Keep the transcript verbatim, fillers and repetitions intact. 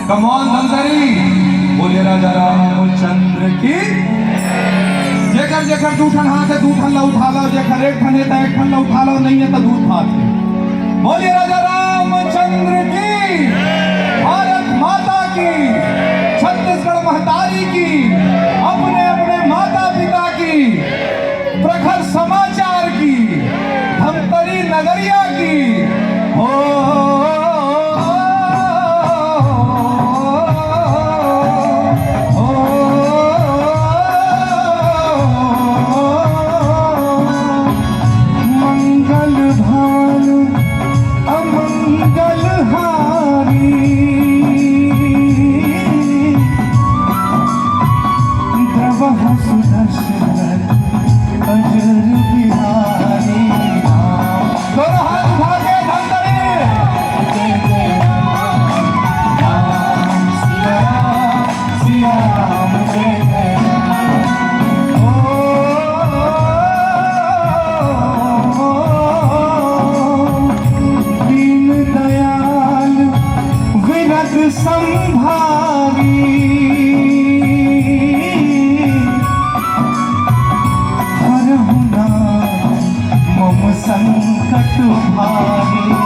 Come on Dhamtari, बोलिए राजा रामचंद्र की। जेकर जेकर दू ठन हाथ हे, दू ठन ला उठा लो, जेकर एक ठन हे त एक ठन ला उठा लो, नहीं हे त दू हाथ हे। बोलिए राजा रामचंद्र की, भारत माता की, छत्तीसगढ़ महतारी की, अपने अपने माता पिता की, प्रखर समाचार की, धमतरी नगरिया की। हो, हो, मंगल भानु अमंगल हारी, द्रवहु सुदर्शन अजर बिहारी। दोनों हाथ उठा के धमतरी। जय जय राम, राम सिया राम, सिया राम जय जय राम। ओ, दीन दयाल विरद संभारी, हरहु ना मम संकट भारी।